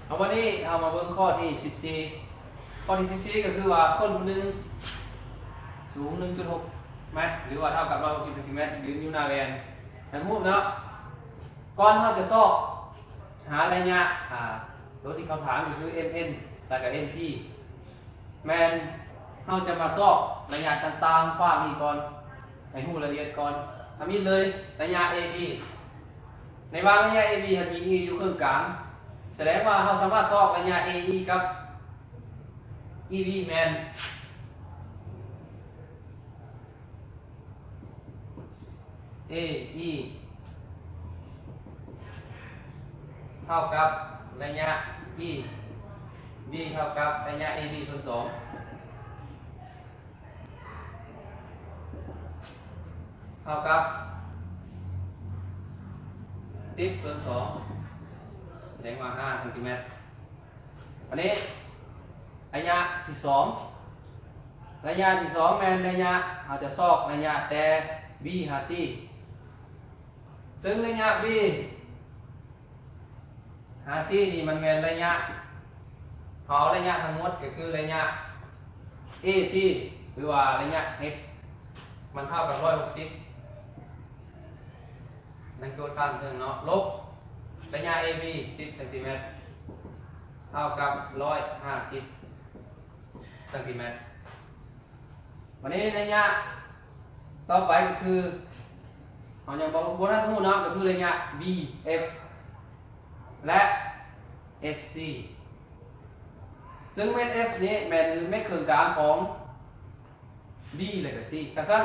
ເອົາ ວັນນີ້ເຮົາມາເບິ່ງຂໍ້ທີສິບສີ່. ຂໍ້ທີສິບສີ່ກໍຄືວ່າຄົນຜູ້ໜຶ່ງສູງໜຶ່ງຈຸດຫົກແມັດ ຫຼືວ່າເທົ່າກັບຮ້ອຍຫົກສິບເຊັນຕີແມັດ ຢືນຢູ່ໜ້າແວ່ນ. ດັ່ງຮູບເນາະ, ກ່ອນເຮົາຈະຊອກຫາໄລຍະ ອ່າ ໂຕທີ່ເຂົາຖາມກໍຄື ເອັມເອັນ ແລ້ວກໍ ເອັນພີ ແມ່ນເຮົາຈະມາຊອກໄລຍະຕ່າງໆຂວາງນີ້ກ່ອນ ໃຫ້ຮູ້ລາຍລະອຽດກ່ອນ. ທຳອິດເລີຍ ໄລຍະເອບີ. ໃນວ່າງໄລຍະເອບີຫັ້ນມີອີຢູ່ເຄິ່ງກາງ, ສະແດງວ່າເຮົາສາມາດຊອກໄລຍະເອອີກັບອີບີແມ່ນ ເອອີເທົ່າກັບໄລຍະອີບີເທົ່າກັບໄລຍະເອບີສ່ວນສອງ ເທົ່າກັບສິບສ່ວນສອງ ສະແດງວ່າຫ້າເຊັນຕີແມັດ. ບາດນີ້ໄລຍະທີສອງ, ໄລຍະທີສອງແມ່ນໄລຍະ ເຮົາຈະຊອກໄລຍະແຕ່ບີຫາຊີ, ເຊິ່ງໄລຍະບີຫາຊີນີ້ມັນແມ່ນໄລຍະ ເຮົາເອົາໄລຍະທັງໝົດກໍຄືໄລຍະເອຊີຫຼືວ່າໄລຍະເອັສ ມັນເທົ່າກັບຮ້ອຍຫົກສິບ ດັ່ງໂຈດຖາມເຖິງເນາະ ລົບໄລຍະເອບີສິບເຊັນຕີແມັດ ເທົ່າກັບຮ້ອຍຫ້າສິບເຊັນຕີແມັດ. ບາດນີ້ໄລຍະຕໍ່ໄປກໍຄື ເຮົາຍັງບໍ່ ບໍ່ທັນຮູ້ເນາະ ກໍຄືໄລຍະບີເອັຟ ແລະ ເອັຟຊີ ເຊິ່ງແມ່ນເອັຟນີ້ແມ່ນເມັກເຄິ່ງກາງຂອງ ບີ ແລະກະຊີ. ຄັນຊັ້ນ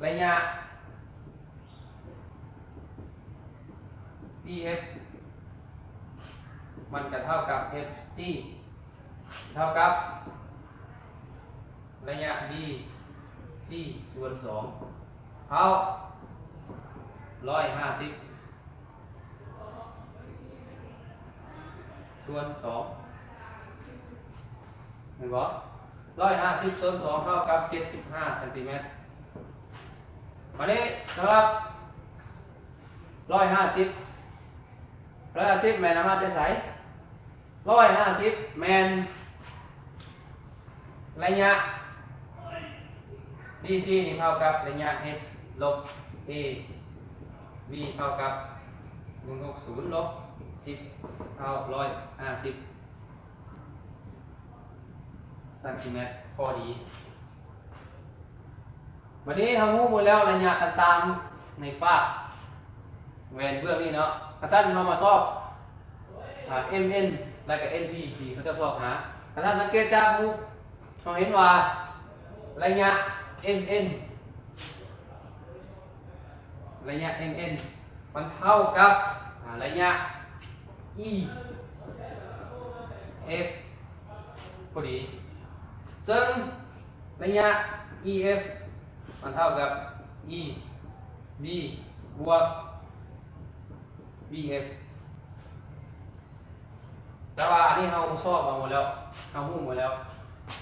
ໄລຍະບີເອັຟມັນກະເທົ່າກັບເອັຟຊີ ເທົ່າກັບໄລຍະບີຊີສ່ວນສອງ ເທົ່າຮ້ອຍຫ້າສິບ ສ່ວນສອງ ແມ່ນບໍ່? ຮ້ອຍຫ້າສິບສ່ວນສອງເທົ່າກັບເຈັດສິບຫ້າເຊັນຕີແມັດ. ບາດນີ້ສຳລັບຮ້ອຍຫ້າສິບ ຮ້ອຍຫ້າສິບແມ່ນເອົາມາແຕ່ໃສ? ຮ້ອຍຫ້າສິບແມ່ນໄລຍະບີຊີນີ້ເທົ່າກັບໄລຍະເອັສລົບເອບີເທົ່າກັບໜຶ່ງຫົກສູນລົບສິບເທົ່າຮ້ອຍຫ້າສິບ ຊັງຕີແມັດພໍດີ. ບາດນີ້ເຮົາຮູ້ໝົດແລ້ວໄລຍະຕ່າງໆໃນຟາກແວ່ນເບື້ອງນີ້ເນາະ. ຄັນຊັ້ນເຮົາມາຊອກ ອາ ເອັມເອັນ ແລະກະເອັນພີ ທີ່ເຂົາເຈົ້າຊອກຫາ. ຄັນທ່ານສັງເກດຈາກຮູບ ເຮົາເຫັນວ່າໄລຍະເອັມເອັນ ໄລຍະເອັມເອັນມັນເທົ່າກັບ ອາ ໄລຍະອີເອັຟພໍດີ ເຊິ່ງໄລຍະອີເອັຟມັນເທົ່າກັບອີບີບວກບີເອັຟ. ແຕ່ວ່າອັນນີ້ເຮົາຊອກມາໝົດແລ້ວ ເຮົາຮູ້ໝົດແລ້ວ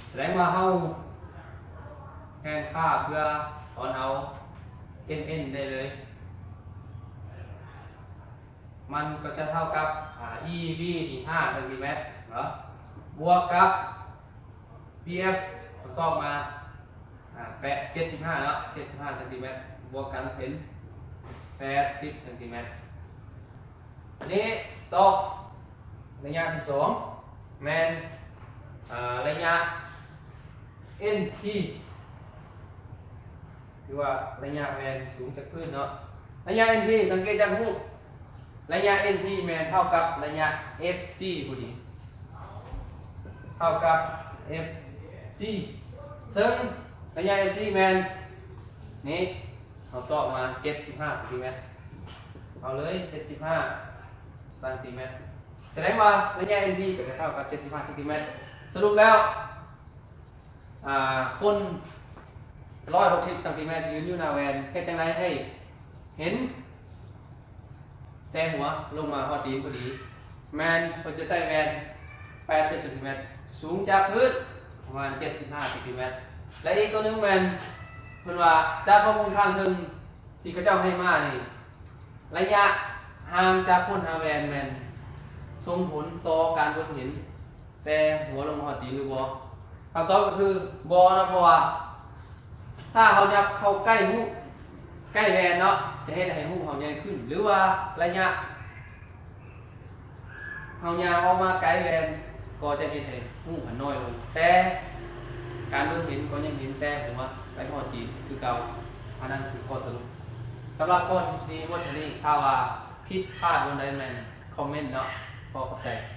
ສະແດງວ່າເຮົາແທນຄ່າເພື່ອຖອນເອົາເອັມເອັນໄດ້ເລີຍ ມັນກໍຈະເທົ່າກັບ ອາ ອີບີນີ້ຫ້າເຊັນຕີແມັດເນາະ ບວກກັບບີເອັຟ ເຮົາຊອກມາ ອາ ແປດ ເຈັດສິບຫ້າເນາະ ເຈັດສິບຫ້າເຊັນຕີແມັດ ບວກກັນເປັນແປດສິບເຊັນຕີແມັດ. ອັນນີ້ຊອກໄລຍະທີສອງແມ່ນ ອາ ໄລຍະເອັນທີ ຄືວ່າໄລຍະແວ່ນສູງຈາກພື້ນເນາະ. ໄລຍະເອັນທີ ສັງເກດຈາກຮູບ ໄລຍະເອັນທີແມ່ນເທົ່າກັບໄລຍະເອັຟຊີພໍດີ ເທົ່າກັບເອັຟຊີ ເຊິ່ງໄລຍະເອັຟຊີແມ່ນນີ້ ເຮົາຊອກມາເຈັດສິບຫ້າຊັງຕີແມັດ ເອົາເລີຍເຈັດສິບຫ້າຊັງຕີແມັດ ສະແດງວ່າໄລຍະເອັນທີກໍຈະເທົ່າກັບເຈັດສິບຫ້າຊັງຕີແມັດ. ສະຫຼຸບແລ້ວ ອາ ຄົນຮ້ອຍຫົກສິບຊັງຕີແມັດ ຢືນຢູ່ໜ້າແວ່ນ ເຮັດຈັ່ງໃດໃຫ້ເຫັນແຕ່ຫົວລົງມາຮອດຕີນພໍດີ? ແມ່ນເພິ່ນຈະໃສ່ແວ່ນແປດສິບຊັງຕີແມັດ ສູງຈາກພື້ນປະມານເຈັດສິບຫ້າຊັງຕີແມັດ ແລະອີກຕົວໜຶ່ງແມ່ນ ເພິ່ນວ່າຈາກຂໍ້ມູນຂ້າງເທິງທີ່ເຂົາເຈົ້າໃຫ້ມານີ້ ໄລຍະຫ່າງຈາກຄົນຫາແວ່ນແມ່ນ ສົ່ງຜົນຕໍ່ການເບິ່ງເຫັນແຕ່ຫົວລົງມາຮອດຕີນຫຼືບໍ່? ຄຳຕອບກໍຄືບໍ່ເນາະ ເພາະວ່າຖ້າເຮົາຍັບເຂົ້າໃກ້ຮູບ ໃກ້ແວ່ນເນາະ ຈະເຮັດໃຫ້ຮູບເຮົາໃຫຍ່ຂຶ້ນ ຫຼືວ່າໄລຍະ ເຮົາຍ່າງອອກມາໄກແວ່ນກໍຈະເຮັດໃຫ້ຮູບມັນນ້ອຍລົງ ແຕ່ການເບິ່ງເຫັນກໍຍັງເຫັນແຕ່ຫົວໄປຮອດຕີນຄືເກົ່າ. ອັນນັ້ນຄືຂໍ້ສະຫຼຸບສຳລັບຂໍ້ທີສິບສີ່ບົດອັນນີ້. ຖ້າວ່າຜິດພາດບ່ອນໃດແມ່ນຄອມເມັນເນາະ. ຂໍຂອບໃຈ.